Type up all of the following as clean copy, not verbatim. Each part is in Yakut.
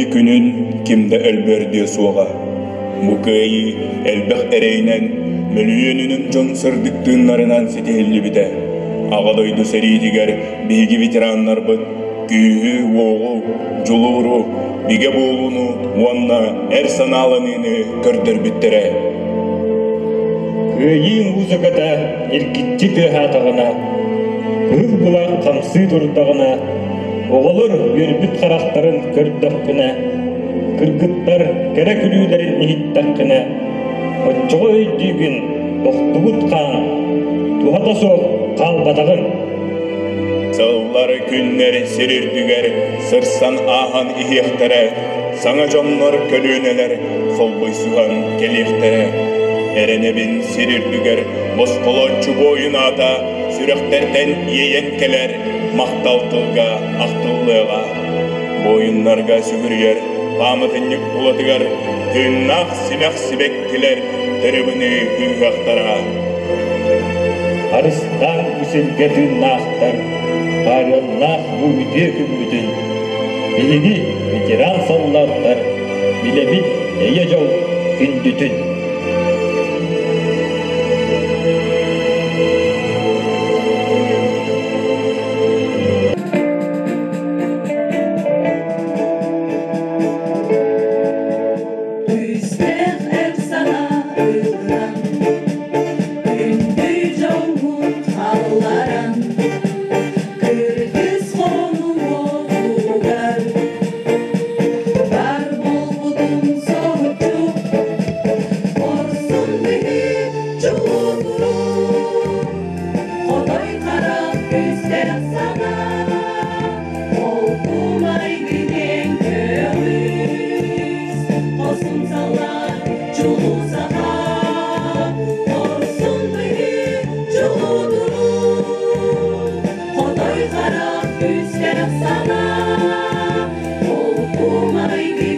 Кыайыы күнүн ким да өлбөөрдүө суоҕа. Бу кыайыы элбэх эрэйинэн, мөлүйүөнүнэн дьон сырдык тыыннарынан ситиһиллибитэ. Аҕа дойду сэриитигэр биһиги ветераннарбыт күүһү-уоҕу, дьулууру, бигэ буолууну уонна эр санааланыыны көрдөрбүттэрэ. Кыайыы музыката эргиччи тыаһаатаҕына, кыһыл былаах хамсыы турдаҕына, оҕолор үөрбүт харахтарын көрдөххүнэ, кыргыттар кэрэ күлүүлэрин иһиттэххинэ, оччоҕо өйдүүгүн тохтубут хаан туһата суох хаалбатаҕын. Сыллар, күннэр сир үрдүгэр сырсан ааһан иһиэхтэрэ, саҥа дьоннор, көлүөнэлэр солбуйсуһан кэлиэхтэрэ. Эрэнэбин сир үрдүгэр босхолооччу буойун аата сүрэхтэртэн иэйэн кэлэр махтал тылга ахтыллыаҕа. Буойуннарга сүгүрүйэр пааматынньык тулатыгар тыыннаах симэх сибэккилэр тырыбыныы кыыһыахтара. Харыстаан бу сиргэ тыыннаахтар, хаарыаннаах бу үтүө күммүтүн биһиги ветеран саллааттар билэбит эйэ-дьол күндүтүн. Күүстээх эр санаа ылынан, күндү дьоҥҥун хаалларан, кыргыс хонугар бар буолбутун соһуччу, хорсун быһыы чулуу хотой харах күүстээх санаа, Холкумайгы көҕүс, хорсун саллаат чулуу саха, хорсун быһыы чулуу хотой харах күүстээх санаа, холкумайгы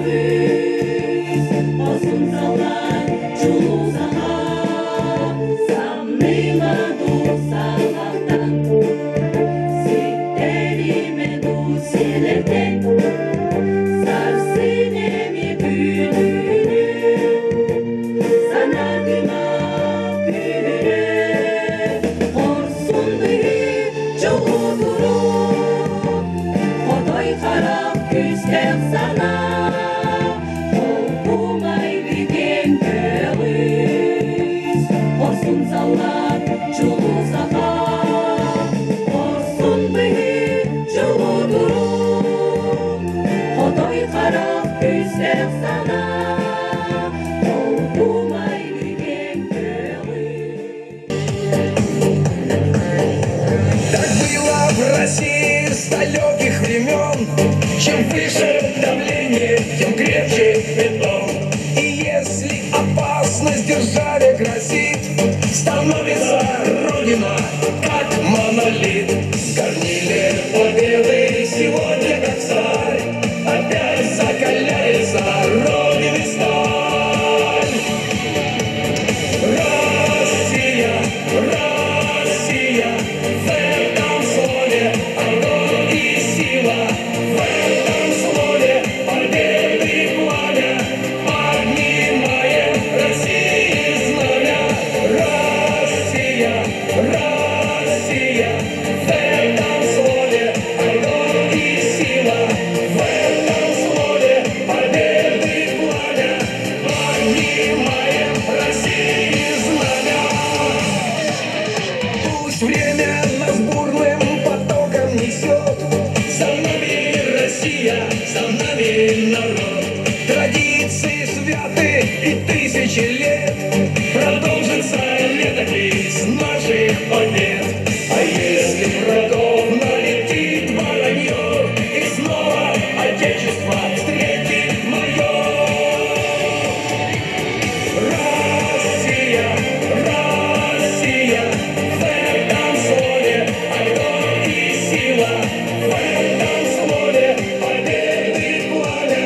көҕүс, хорсун саллаат чулуу саха, самныма дуу саллааттан Ситтэримэ дуу силэртэн, сарсын эмиэ күүтүүнү, санаатыма күүһүрэ, хорсун быһыы чулуу хотой харах күүстээх санаа, холкумай киэҥ көҕүс, хорсун саллаат чулуу саха, хорсун быһыы чулуу хотой харах күүстээх санаа, холкумай киэҥ көҕүс. Так было в России с далеких времен. Чем выше давление, тем крепче бетон. И если опасность державе грозит, становится Родина как монолит. В горниле победы сегодня как царь опять закаляется Родины сталь. Россия, Россия, в этом слове огонь и сила, в этом слове победы пламя, поднимаем России знамя. Россия, Россия, в этом слове огонь и сила, в этом слове победы пламя, поднимаем России знамя. Пусть время нас бурным потоком несет, за нами Россия, за нами народ. Традиции святы и тысячи лет продолжится летопись наших побед. А если врагов налетит воронье, и снова Отечество встретит мое. Россия, Россия, в этом слове огонь и сила, в этом слове победы пламя,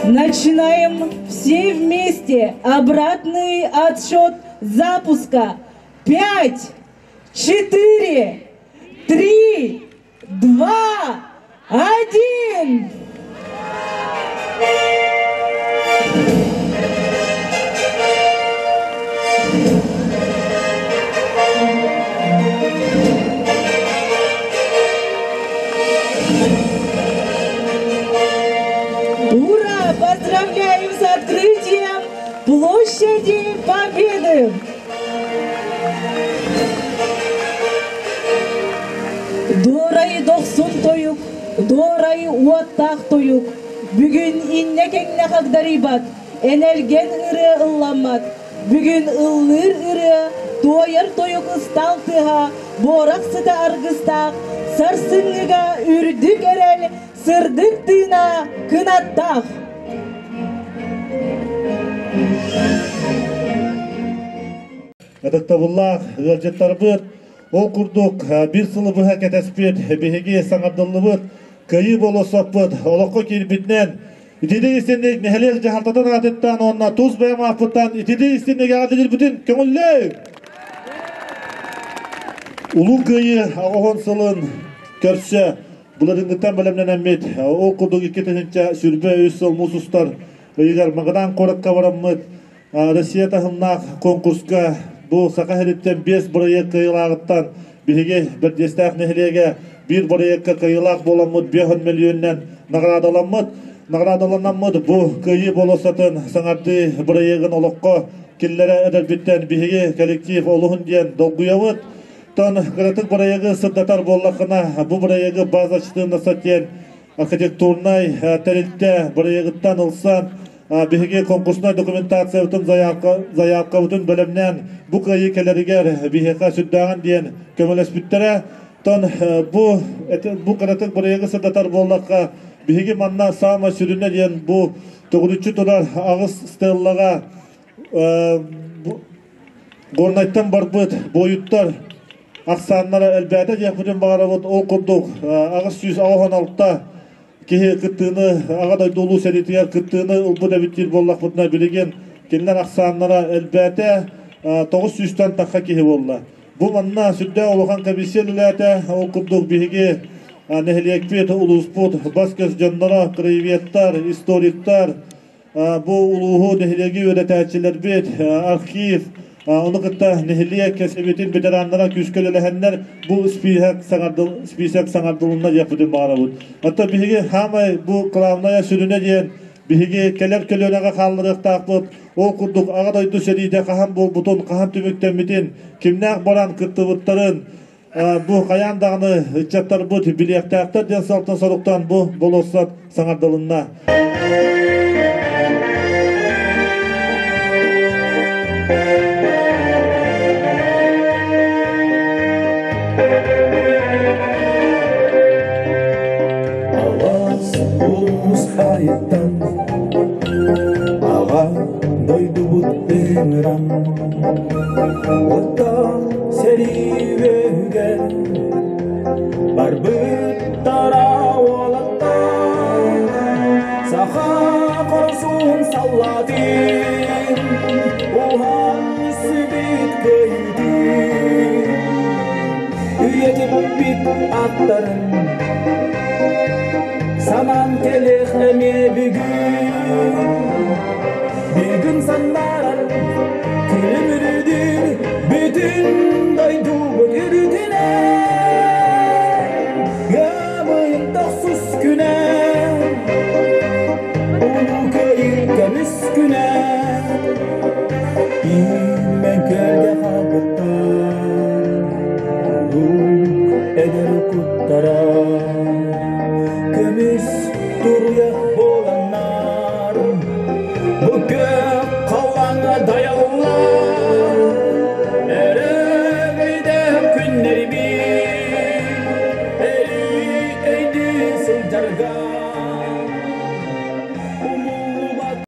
Начинаем все вместе обратный отсчет запуска. 5, 4, 3, 2, 1! Ура! Поздравляем с открытием Площади Победы! Дуорай дохсун тойук, дуорай уоттаах тойук, бүгүн иннэ кэҥнэ хагдарыйбат, энэлгэн ырыа ылламмат, бүгүн ыллыыр ырыа, туойар тойук ыстаал тыаһа, буорах сыта аргыстаах, сарсыҥҥыга үрдүк эрэл, сырдык тыына кынаттаах. Ытыктабыллаах ыалдьыттарбыт, ол курдук биир сылы быһа кэтэспит биһиги саҥардыллыбыт Кыайыы болуоссаппыт олоххо киирбитинэн итини истинник нэһилиэк дьаһалтатын аатыттан уонна тус бэйэм ааппыттан итини истинник эҕэрдэлиирбитин көҥүллээ! Улуу Кыайыы аҕыс сылын көрсө былырыыҥҥыттан бэлэмнэнэммит, ол курдук 2023 сыл муус устар ыйыгар Магадан куоракка бараммыт Россия таһымнаах конкурска бу Саха сириттэн биэс бырайыак кыайыылааҕыттан биһиги Бэрдиэстээх нэһилиэгэ биир бырайыакка кыайыылаах буоламмыт 5 мөлүйүөнүнэн наҕараадаламмыт. Наҕараадаланаммыт бу Кыайыы болуоссатын саҥардыы бырайыагын олоххо киллэрэ эдэрбиттэн биһиги коллектив олуһун диэн долгуйабыт. Тон кыратык бырайыагы сырдатар буоллаххына, бу бырайыагы база 14 диэн архитектурнай тэрилтэ бырайыагыттан ылсан биһиги конкурснай документациябытын заявкабытын бэлэмнээн бу кыайыы кэлэригэр биһиэхэ сүрдээҕин диэн көмөлөспүттэрэ. Тон бу бу кыратык бырайыагы сырдатар буоллахха, биһиги манна саамай сүрүнэ диэн бу төгүрүччү турар аҕыс стеллаҕа Горнайтан барбыт буойуттар ахсааннара элбээтэ диэхпитин баҕарабыт. Ол курдук 886 киһи кыттыыны Аҕа дойду Улуу сэриитигэр кыттыыны ылбыт эбит диир буоллахпытына, билигин кинилэр ахсааннара элбээтэ, 900-тэн тахха киһи буолла. Бу манна сүрдээх улахан комиссия үлэлээтэ. Ол курдук биһиги нэһилиэкпит, улууспут бас-көс дьонноро, краеведтар, историктар, бу улууһу нэһилиэги үөрэтээччилэрбит, архив, ону кытта нэһилиэк сэбиэтин ветераннара күүскэ үлэлэһэннэр бу список саҥардыл список саҥардылынна диэхпитин баҕарабыт. Оттон биһиги хаамай бу главная сүрүнэ диэн биһиги кэлэр көлүөнэҕэ хаалларыахтаахпыт. Ол курдук Аҕа дойду сэриитэ хаһан буолбутун, хаһан түмүктэммитин, кимнээх баран кыттыбыттарын бу хайаан даҕаны ыччаттарбыт билиэхтээхтэр диэн салтан соруктан бу болуоссат саҥардылынна. Алаас улуус айыттан аҕа дойдубут ыҥыран Оттон сэрии үөһүгэр барбыттара уолаттар саха хорсун саллаатын уһан сүбүт кыайыытын үйэтиппит аттарын санаан кэлиэх эмиэ бүгүн бүгүн саннарар күлүмүрүдүр бүтүн